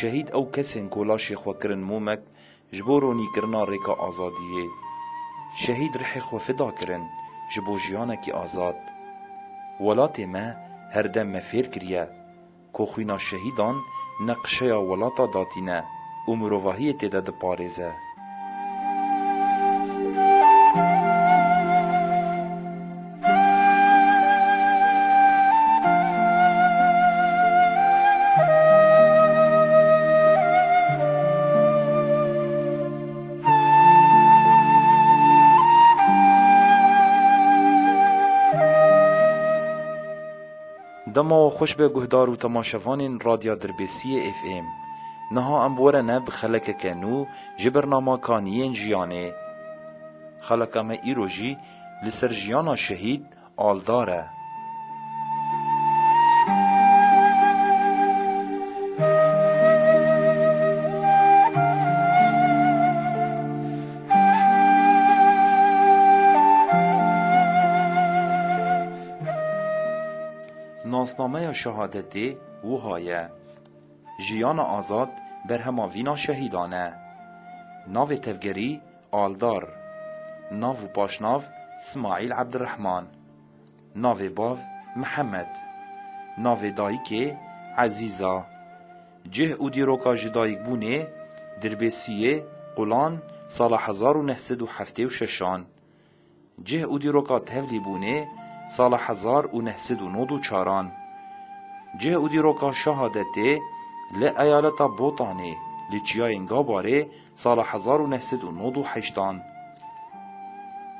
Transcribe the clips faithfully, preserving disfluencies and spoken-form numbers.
Şehîd ew kesên ku laşê xwe kirin momek ji bo ronîkirina rêka azadiyê. Şehîd rihê xwe fida kirin ji bo jiyanekî azad. Welatê me her dem me fêr kiriye ku xwîna şehîdan neqşeya welata datîne û mirovahiyê tê de diparêze. Dema we xweş be guhdar û temaşevanên Radya Dirbêsiyê F M. Niha em bi we re ne bi xelekeke nû ji bernama Kaniyên Jiyanê. Xeleka me îro jî li ser jiyana şehîd Aldar e. Nasnameya şehadetê wiha ye: Jiyana azad berhema vîna şehîdan e. Navê tevgerî Aldar. Nav û paşnav Smaîl Ebdirehman. Navê bav Mihemed. Navê dayikê Ezîza. Cih û dîroka jidayikbûnê Dirbêsiyê, Qulan, sala hezar û neh sed û heftê û şeşan. Cih û dîroka tevlîbûnê sala hezar û neh sed û nod û çaran. Cih û dîroka şehadetê li eyaleta Botanê, li çiyayên Gabarê sala hezar û neh sed û nod û heştan.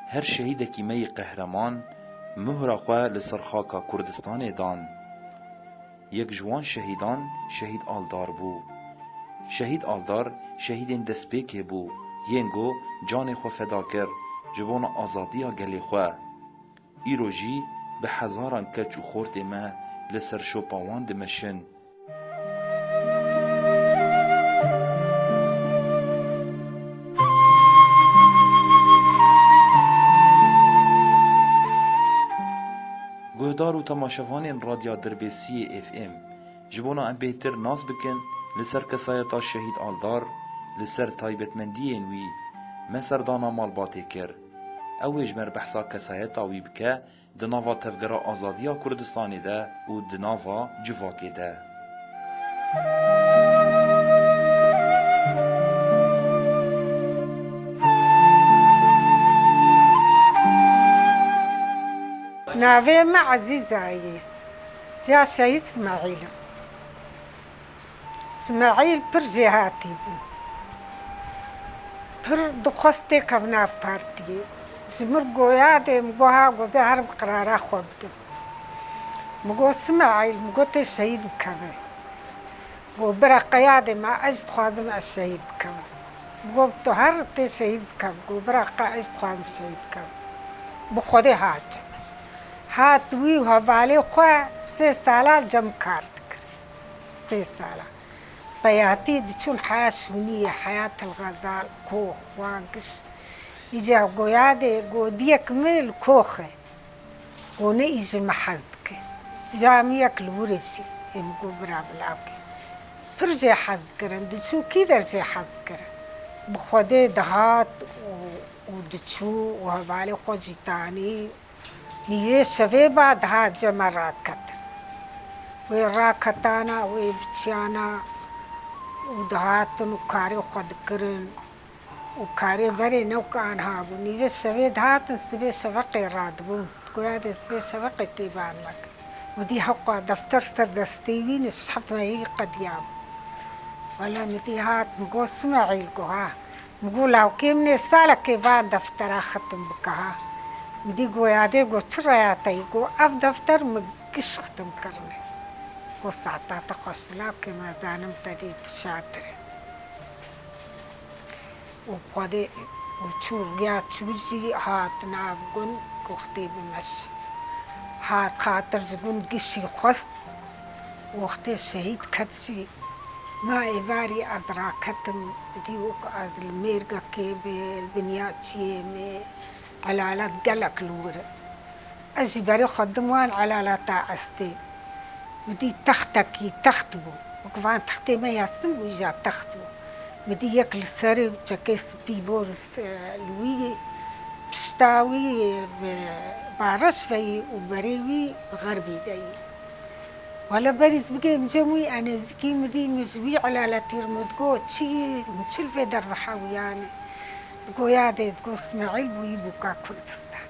Her şehîdekî me yê qehreman muhra xwe li ser xaka Kurdistanê dan. Yek ji wan şehîdan Şehîd Aldar bû. Şehîd Aldar şehîdên destpêkê bû, yên ku canê xwe feda kir ji bona azadiya gelê xwe. Îro jî bi hezaran keç û xortê me li ser şopa wan dimeşin. Guhdar û temaşevanên Radya Dirbêsiyê F M, ji bona em bêhtir nas bikin li ser kesayeta Şehîd Aldar, li ser taybetmendiyên wî, me serdana malbatê kir. Ew ê ji me re behsa kesayeta wî bike, di nava Tevgera Azadiya Kurdistanê de û di nava civakê de. Navê me Ezîza ye. Ca Şehîd Smaîl im. Smaîl pir jêhatî bû. Pir dixwest têkevna nav partiyê. Ji mir goya dê, min got, ha, got, ez herim qirara xwe bidim. Min got, Smaîl, min got, tê şehîd bikeve. Got, bira qeya dê me, ez jî dixwazim ez şehîd bikevim. Min got, tu her tê şehîd bikev. Got, bira qe, ez jî dixwazim şehîd bikevim. Bi Xwedê hat. Hat wî û hevalê xwe sê sala li cem kar dikir. Sê sala. Peyatî diçûn heya şûniyê, heya Til Xezal, kox, wan giş. Îca goya dê, godiyek min li kox e. Go ne î ji min hez dike. Camiyek li wir e jî. Ê min got bira bila bike. Pir jê hez dikirin. Diçû kî der jê hez dikirin. Bi Xwedê dihat û, û diçû û hevalê xwe jî tanî. Nîvê şevê ba dihat cem me radiketin. Wê raketana, wê biçiyana û dihatin û karê xwe dikirin û karê berê ne wek anha bû. Nîvê şevê dihatin, sibê şeveqê radibûn. Goya dê sibê şeveqê tê ban me kir. Min dî heqa defter ser destê wî ne, şeş heft mehî qediya bû. Wele min dî hat, min got, Smaîl, got, ha. Min got, lawkê min ê salekê van deftera xetim bike ha. Min dî go yadê, go çi reya te yî? Go ev defter min giş xitim kirine. Go saeta te xweş bila bike, me zanim te dî tu şatir î. Û Xwedê û çû riya çû jî hat nav gund, go xtê bimeş. Hat xatir ji gund gişî xwest, wextê şehîd ket jî, ma êvarî ez raketim, dî wek ez li mêrgekê bê, li binya çiyê me, elalet gelek li wir e. Ez jî berê xwe dim wan elaleta estê. Min dî textekî text bû. Wek van textê me ya sin bû, îja text bû. Min dî yek li serê çekê spî bor s-, li wî, pişta wî bi bareş ve yî û berê wî bi xerbî de yî. Wele berî ez bigêm cem wî, e nêzîkî min dî, min ji wî elaletî re min digot, çi yî, min çi li vê derve hewiyane? Digo yadê, digo Smaîl bûyî bûka Kurdistanê.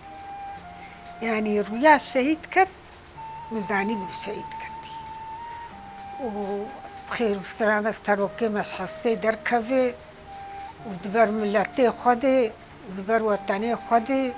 Yanî rûya şehîd ket, min zanîbû şehîd ketî. Û bi xêr û silamet serokê me ji hefsê derkeve û di ber miletê xwe de û di ber wetenê xwe de.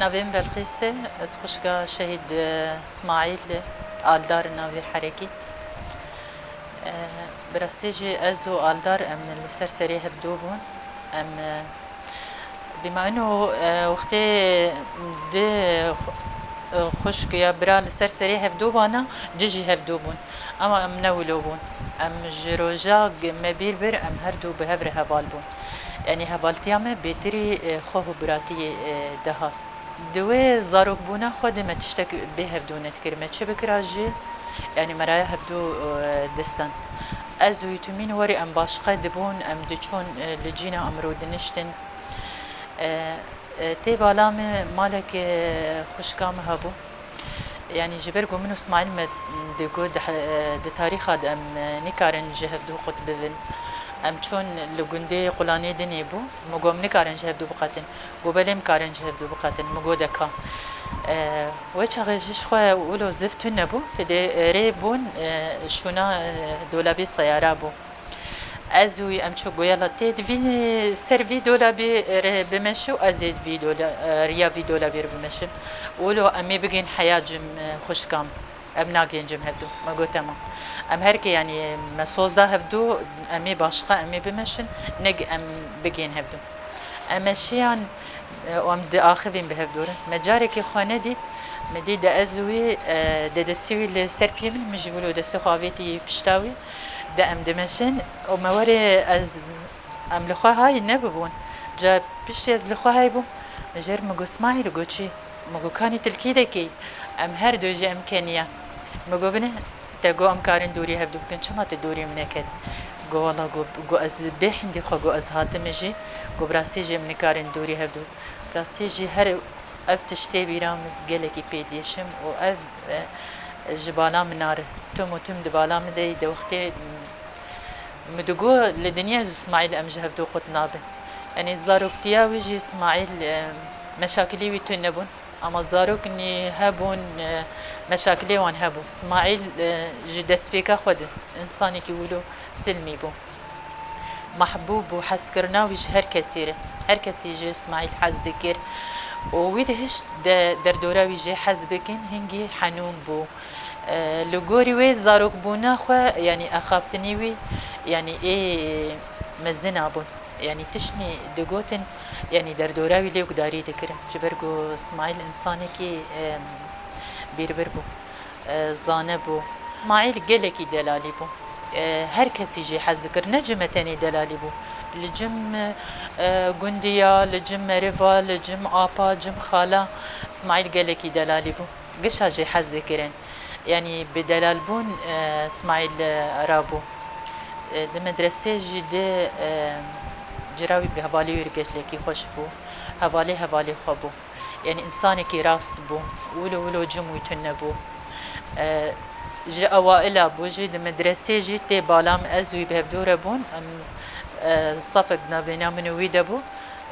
Navê min Belqîs e, ez xwişka şehîd, e, Smaîl Aldar navê herekî. E, bi rastî jî ez û Aldar em li ser serê hevdû bûn. Em, e, bîma ino, e, wextê di xu-, e, xwişk ya bira li ser serê hevdû bana, di jî hevdû bûn. Ama em ne wilo bûn. Em ji roja g-, me bîr bir, em her du bi hev re heval bûn. Yanî hevaltiya me bêtirî, e, xweh û biratiyê, e, dihat. Di wê zarokbûna xwe de me tiştek bê hevdû nedikir. Me çi bikira jî, yanî me raya hevdû, e, distend. Ez û Yutûmîn werî em başqe dibûn, em diçûn, e, li cîna em rûdiniştin. E, e, tê bala me malek, e, xwişka me hebû. Yanî ji ber ku min û Smaîl me digot di he-, di tarîxa de em nikarin ji hevdû qut bibin. Em çûn li gundê Qulanê Dinê bû. Min got, "Em nikarin ji hevdû biqetin." Got, "Belê em karin ji hevdû biqetin." Min got, "De ka." E, wê çaxê ji xwe wilo ziv tune bû. Tê de, e, rê bûn, e, şûna, e, dolabê seyara bû. Ez û em çû goyala tê di vî, ser vî dolabê re bimeşi û ez ê vî dola-, riya vî dolabê re bimeşim. Wilo em ê bigên heya cim, xwişkam. Em nagên cim hevdû. Me got, "Temam." Em her ke, yanî me soz da hevdû, em ê başqa, em ê bimeşin, neg em bigên hevdû. Em meşiyan, e, û em diaxivîn bi hevdû re. Me carekê xwe nedît, me dî de ez û wî, e, de destî wî li ser piyê min, min jî wilo destê xwe avêtî pişta wî, de em dimeşin û me werê ez, em li xwe hay nebibûn. Ca piştî ez li xwe hay bûm, min jê re min got, "Smaîl," got, "Çi?" Min got, "Kanî tilkî dekî?" Em her du jî em keniyan. Min got, "Bine, te got em karin dûrî hevdû bikin, çima te dûrî min neket?" Got, "Wela," got, got, "ez bê hindî xwe," got, "ez hatime jî." Got, "Bi rastî jî em nikarin dûrî hevdû." Bi rastî jî her ev tiştê bîra min gelekî pê diêşim û ev, e, ji bala min nare. Tim û tim di bala min de yî de wextê, mm, min digot, li dinya ez û Smaîl em ji hevdû qut nabin. Yanî zaroktiya wî jî Smaîl, e, meşakilî wî tune bûn. Ama zaroknî hebûn, e, meşakilê wan hebû. Smaîl, e, ji destpêka xwe de însanekî wilo silmî bû. Mehbûb bû, hezkirina wî ji her kesî re. Her kesî ji Smaîl hez dikir. Û wî dihişt de derdora wî jê hez bikin, hingî henûn bû. E, li gorî wê zarokbûna xwe, yanî axaftinî wî, yanî ê mezin a bûn. Yanî tiştnî digotin, yanî derdora wî lê gudarî dikirin. Ji ber ku Smaîl însanekî, e, bîrbir bû, e, zane bû. Smaîl gelekî delalî bû. E, her kesî jê hez dikir. Ne ji me tenê delalî bû. Li cim, e, gundiya, li cim meriva, li cim apa, cim xala Smaîl gelekî delalî bû. Gişa jê hez dikirin. Yanî bi delalbûn, e, Smaîl, e, rabû. E, di medresê jî di, e, cira wî bi hevalê wî re gelekî xweş bû. Hevalê hevalê xwe bû. Yanî însanekî rast bû. Wilo wilo cim wî tune bû. E, ji ewaila bû jî di medresê jî tê bala min ez û wî bi hevdû re bûn. Em, E, safek navbêna min û wî de bû.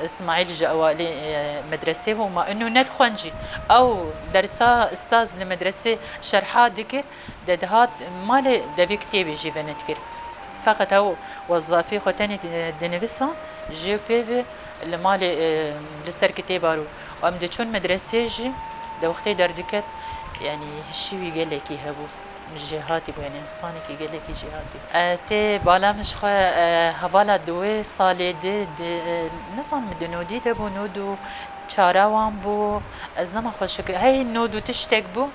Îsmaîl ji ewalê, e, medresê bû, ma ino nedixwend jî. Ew dersa îstaz li medresê şerha dikir, de dihat malê devê kitêbê jî venedikir. Feqet ew wezafê xwe tenê di-, dinivîsan, jê pê ve li malê, e, li ser kitêba rû. Em diçûn medresê jî, de wextê derdiket, yanî hişî wî gelekî hebû. Jêhatî bû, yanî însanekî gelekî jêhatî. E, tê bala min ji xwe, e, hevala di wê salê di, di, e, nizanim di nodî de bû, nod û çara wan bû. Ez nema xweşik, hey nod û tiştek bû.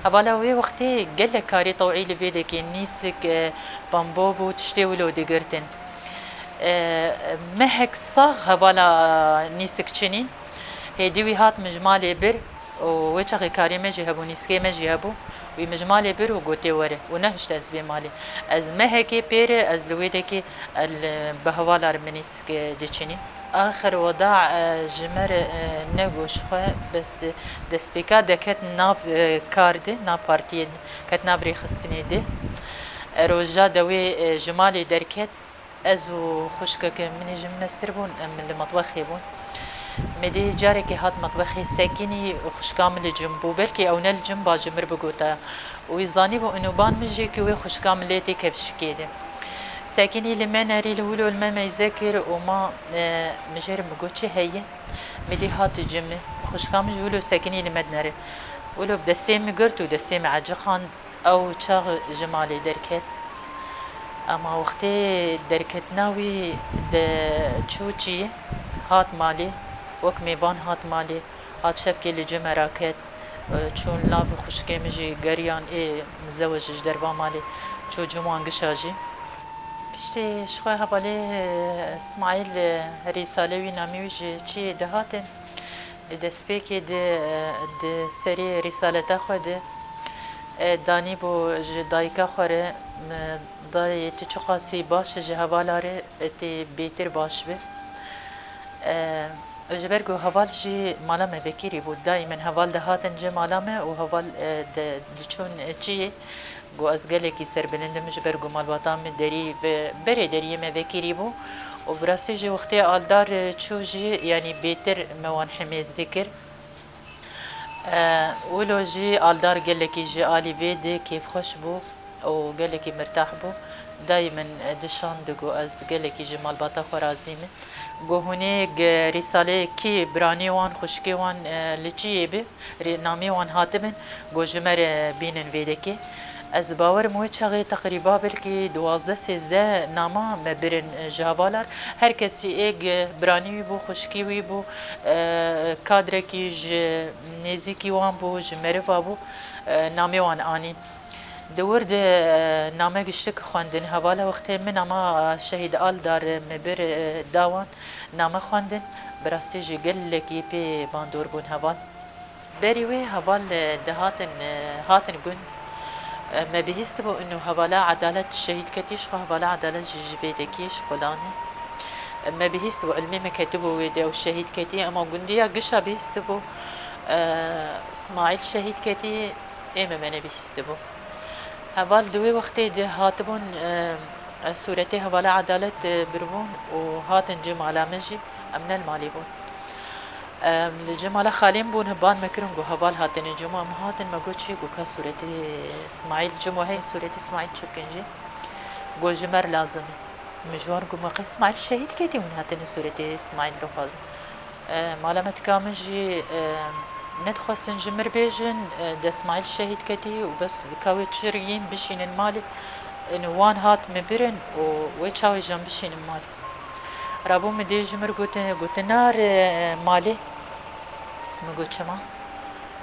Hevala wê wextê gelek karê tewî li vê dekê nîsik, e, bambo bû, tiştê wilo digirtin. E, mehek sax hevala nîsik çinî. Hêdî wî hat min ji malê bir. Û wê çaxê karê me jî hebû, nîskê me jî hebû. Wî min ji malê bir û gotê were û nehişt ez bê malê. Ez mehekê pêre, ez li wê dekê el, bi hevala re min nîsk, e, diçinî. Axir weda, e, ji me re, e, negot ji xwe, bes, e, destpêka deket nav, e, kar de, nav partiyê, ket nav rêxistinê de. E, roja de wê, e, ji malê derket. Ez û xwişkeke min ê ji min mestir bûn, em li metbexê bûn. Me dî carekê hat metbexê sekinî û xwişka min li cem bû. Belkî ew ne li cem ba ji mir bigota. Û wî zanîbû û ban min jî ki wê xwişka min lê tê kevşikê de. Sekinî li me nerî li wilo li me meyze kir û ma, e, min jê re min got çi heye? Me dî hat cem min. Xwişka min ji wilo sekinî li me dinere. Wilo bi destê min girt û destê min eciqand. Ew çax ji malê derket. Ema wextê derketina wî de çû çiyê, hat malê, wek mêvan hat malê, hat şevkê li cem me raket, çûn lav xwişkê min jî geriyan ê mizewec ji derva malê, çû cem wan gişa jî. Piştê ji xwe hevalê, e, Îsmaîl, e, rîsale wî namê wî ji çiyê dihatin. Di destpêkê de, e, di serê rîsaleta xwe de, e, danîbû ji dayika xwe re, e, dayê tu çiqasî baş ji hevala re, e, tê bêtir baş bi. E, ji ber ku heval jî mala me vekirî bû, daîmen heval dihatin cem mala me û heval, e, de, diçûn, e, çiyê. Got, ez gelekî serbilind im, ji ber ku malbata min derî bi berê deriyê me vekirî bû û bi rastî jî wextê Aldar çû jî, yanî bêtir me wan hemêz dikir. E, wilo jî Aldar gelekî ji alî vê de kêfxweş bû û gelekî mirtah bû. Dayê min, e, dişand, digot, ez gelekî ji malbata xwe razî me. Got, hûn ê ge-, rîsaleyê kî biranî wan, xwişkê wan, e, li çiyê bi? Rê namê wan hatibin, got, ji me re bînin vê dekê. Ez bawerim wê çaxê teqrîba belkî duwazdeh sêzdeh nama me birin ji hevalar. Her kesî êk biranî wî bû, xwişkî wî bû, e, kadrekî ji nêzîkî wan bû, ji meriva bû, e, namê wan anîn. Di wir de, e, name giştik xwendin. Hevala wextê min nama Şehîd Aldar me bir, e, da wan. Name xwendin, bi rastî jî gelekî pê bandor bûn heval. Berî wê heval, e, dihatin, e, hatin gund. E, me bihîstibû inu hevala Edalet şehîd ketî, ji xwe hevala Edalet jî ji vê dekê, ji Xulanê. E, me bihîstibû, ilmê me ketibû wê de û şehîd ketî, ema gundiya gişa bihîstibû, e, Smaîl şehîd ketî, ê me me nebihîstibû. Heval di wê wextê de hatibûn, e, e, sûretê hevala Edalet, e, biribûn û hatin cem mala min jî, em ne li malê bûn. Em li cem mala xalên bûn, ban me kirin ku heval hatine cem, em hatin me got çi, got ka sûretê Smaîl cem we heye, sûretê Smaîl çêkin jî. Got ji me re lazim e. Min ji wan got, me qey Smaîl şehîd ketî, hûn hatine sûretê Smaîl dixwazin. E, mala me tika min jî, e, nedixwestin ji mir bêjin, e, de Smaîl şehîd ketî û bes ka wê çi riyîn bişînin malê. Ino wan hat min birin û wê çaxê jî em bişînin malê. Rabû min dê ji mir gotin, gotin, "Nare malê." Min got, "Çima?"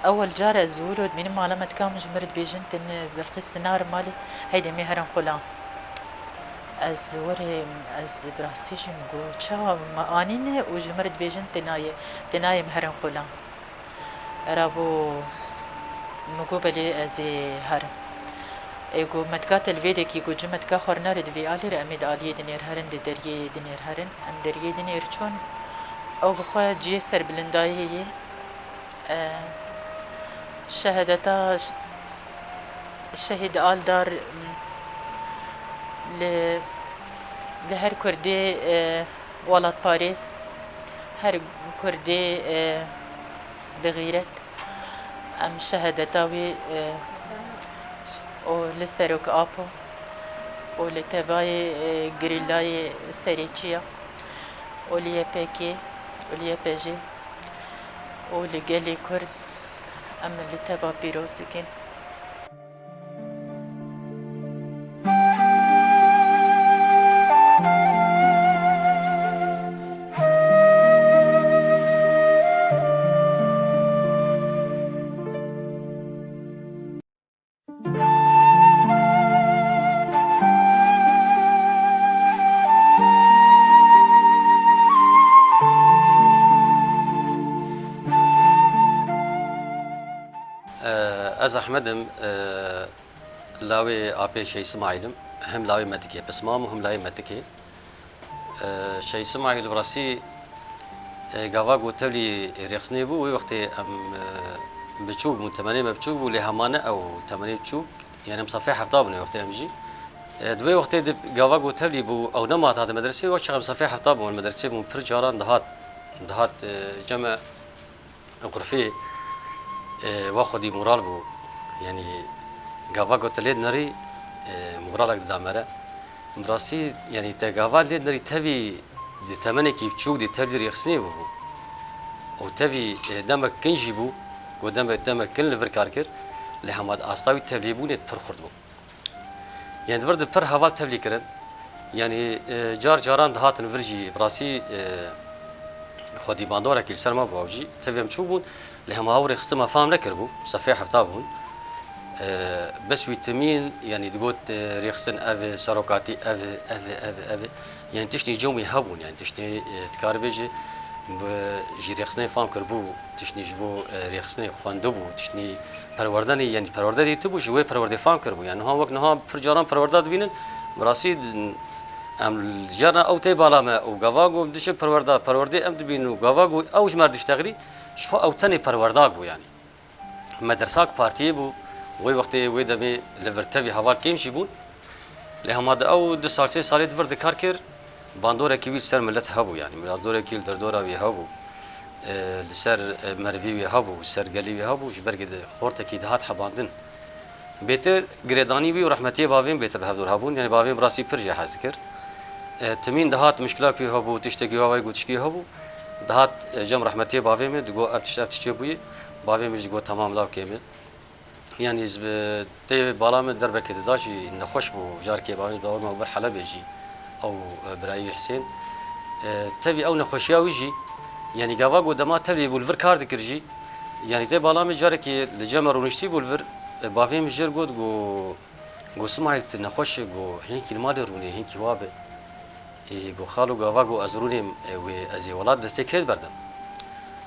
Ewel car ez wilo dibînim mala me tika min ji mir dibêjin, "Tin Bilqîs, tin nare malê, heydê em ê herin xulan." Ez werê, ez bi rastî jî min got, "Çawa me anîne û ji mir dibêjin, 'Tê nayê, tê nayê em herin xulan.'" Rabû min got, "Belê ez ê herim." Ê got, "Me tika te li vê dekî got, ci me tika xwe rinere di vê alî re, em ê di aliyê dinêr herin, di deriyê dinêr herin." Em deriyê dinêr çûn, ew bi xwe cihê serbilindayê ye. E, şehadeta ş-, şehîd Aldar, m, li Li her Kurdê, e, welatparêz, her Kurdê, e, bi xîret, em şehadeta wî, e, û li Serok Apo û li tevayê, e, gerîlayê serêçiya û li Y P G û li Y P J û li gelê Kurd em li teva pîroz dikin. Ez Ehmed im, lawê apê Şeyh Simaîl im, hem lawê Metikê, pismam û hem lawê Metikê. Şeyh Simaîl bi rastî, e, gava ku tevlî rêxistinê bû, wê wextê em, e, biçûk bûn, temenê me biçûk bû, lê hema ne ew temenê biçûk, yani em sefê hefta bûn wê wextê em jî. E, di wê wextê di gava ku tevlî bû, ew nema dihate medresê, wek çax em sefê hefta bûn, medresê bûn, pir caran dihat, dihat, e, cem me. Xurfê, e, wa xwedî moral bû. Yanî gava ku te lê dinerî, e, moralek dida me re. Bi rastî, yanî te gava lê dinerî tevî di temenekî biçûk, di tevlî rêxistinê bû. Û tevî, e, demek kin jî bû, ku demek, demek kin li vir kar kir, lê hema di asta wî tevlîbûnê pir xurt bû. Yanî di vir de pir heval tevlî kirin. Yanî, e, car caran dihatin vir jî, bi rastî, e, xwedî bandorek li ser me bû ew jî. Tevî em çû bûn, lê hema ew rêxistin me fam nekiribû, sefê hefta bûn. E, bes wî timîn, yanî digot, e, rêxistin ev e, serokatî ev e, ev e, ev e, ev e. Yanî tiştî cem wî hebûn, yanî tiştî, e, dikaribêje, bi, jî rêxistinê fam kiribû, tiştî ji bo, e, rêxistinê xwendibû, tiştî perwerdenê, yanî perwerde dîtibû, ji wê perwerdê fam kiribû. Yanî niha wek niha pir caran perwerda dibînin, bi rastî em li carna ew tê bala me û gava ku diçe perwerda, perwerdê em dibînin û gava ku ew ji me re diştexilî, ji xwe ew tenê perwerdak bû yanî. Me dersak partiyê bû, wê wextê wê demê li vir tevî heval kêm jî bûn. Lê hema di ew du sal, sê salê di vir dikar kir, bandorekî wî li ser milet hebû, yanî bandorekî li derdora wî hebû, e, li ser, e, merivî wî hebû, li ser gelî wî hebû, ji ber ku di xortekî dihat hebandin. Bêtir girêdanî wî û rehmetiyê bavê min bêtir bi hevdor hebûn, yanî bavê min bi rastî pir jê hez dikir. E, timîn dihat mişkilak wî hebû, tiştekî wê wayî gotişkî hebû, dihat, e, cem rehmetiyê bavê min, digot ev tişt, ev tişt çêbûyî, bavê min jî digot temam lawkê min. Yanî ji bi tê bala min derbekê dida jî nexweş bû. Carekê bavê min, bavê min bir Helebê jî ew, e, birayî wî Hisên. E, tevî ew nexweşiya wî jî, yanî gava ku dema tevlî bû li vir kar dikir jî, yanî tê bala min carekê li cem me rûniştî bû li vir, e, bavê min jê re got, got, got, Simayîl, tu nexweş î, got, hênkî li malê rûnê, hênkî wa be. Ê, got, xalo, gava got ez rûnêm, e, wê ez ê welat destê kê berdem?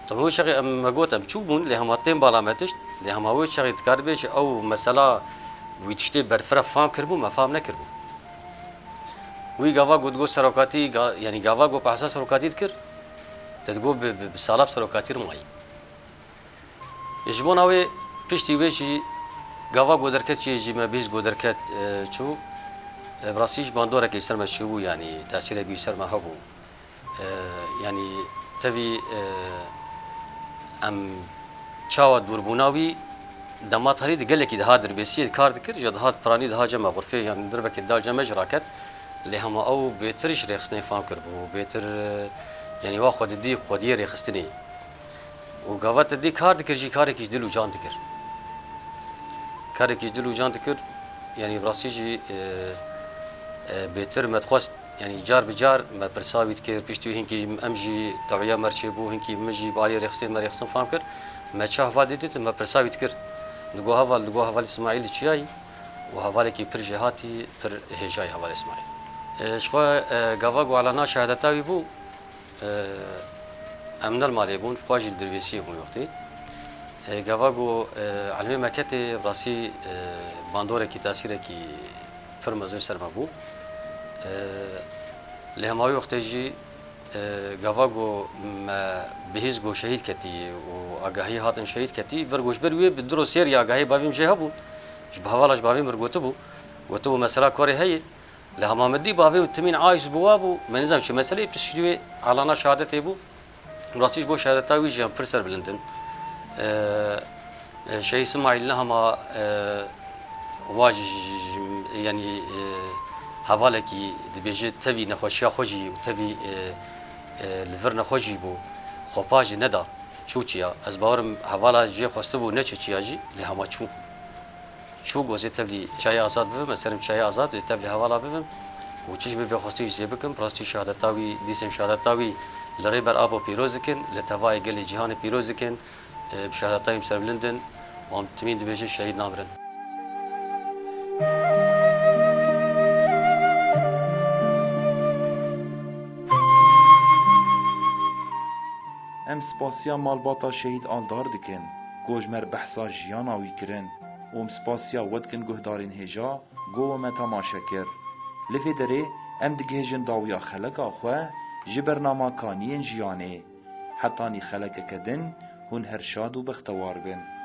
Tabi wê çaxê em, me got, em çûk bûn, lê hema tên bala me tişt, lê hema wê çaxê dikaribêje ew mesela wî tiştê berfireh fam kiribû, me fam nekiribû. Wî gava got, got serokatî, ga-, yanî gava got behsa serokatî dikir, te digot bi, bi, bi sala bi serokatî re mayî. Ji bona wê piştî wê jî gava got derket çi jî me bihîst got derket, e, çû. E, bi rastî jî bandorekî ser me çûbû, yanî tesîrek wî ser me hebû. E, yanî tevî, e, em çawa dûrbûna wî dema tarî di gelekî diha dirbêsiyê kar dikir, ji diha piranî diha cem me xurfê, yanî dirbekê dal cem me jî raket. Lê hema ew bêtir ji rêxistinê fam kiribû, bêtir, e, yanî wa xwe didî xwediyê rêxistinê. Û gava te dî kar dikir jî karekî ji dil û can dikir. Karekî ji dil û can dikir, yanî bi rastî jî, e, e, bêtir me dixwest, yanî car bi car me pirsa wî dikir, piştî wî hinkî em jî tewiya me re çêbû, hinkî min jî bi alî rêxistin, me rêxistin fam kir. Me çi heval dîtin, me pirsa wî dikir. Digot heval, digot heval Îsmaîl li çiyayî û hevalekî pir jêhatî, pir hêjayî heval Îsmaîl. E, ji xwe, e, gava ku alana şehadeta wî bû, Em ne li malê bûn, xwe jî li dirbêsiyê bûn wextê. E, gava ku, e, elmê me ketê, bi rastî, e, bandorekî, tesîrekî pir mezin ser me bû. E, lê hema wê wextê jî, e, gava ku me bihîst ku şehîd ketî û agahî hatin şehîd ketî, vir ku ji ber wê bi du roj sê roj agahî bavê min jê hebûn. Ji bi hevala ji bavê min re gotibû. Gotibû, mesela korê heye. Li Hemamedî bavê û timîn aciz bû wa bû, me nizam çi meseleyê piştî wê alana şehadetê bû. Rastî ji bo şehadeta wî jî em pir serbilind in. E, e, Şehîd Simaîl ne hema, e, wa ji, ji, ji, yanî, e, hevalekî dibêje tevî nexweşiya xwe jî û tevî, e, e, li vir nexwe jî bû. Xwepa jî neda. Çû çiya. Ez bawerim hevala jê xwestibû neçe çiya jî, lê hema çû. Çû got, "Ez ê tevlî çayê azad bibim, ez terim çayê azad, ez ê tevlî hevala bibim û çi ji min vê xwestî jî zê bikim." Bi rastî şehadeta wî, dîsên şehadeta wî li rêber abo pîroz dikin, li tevayê gelê cîhanê pîroz dikin. E, bi şehadeta wî em serbilind in û em timîn dibêjin şehîd namirin. Em spasiya malbata Şehîd Aldar dikin, ku ji me re behsa jiyana wî kirin û em spasiya we dikin guhdarên hêja, ku we me temaşe kir. Li vê derê em digihêjin dawiya xeleka xwe ji bernama Kaniyên Jiyanê. Hetanî xelekeke din hûn her şad û bextewar bin.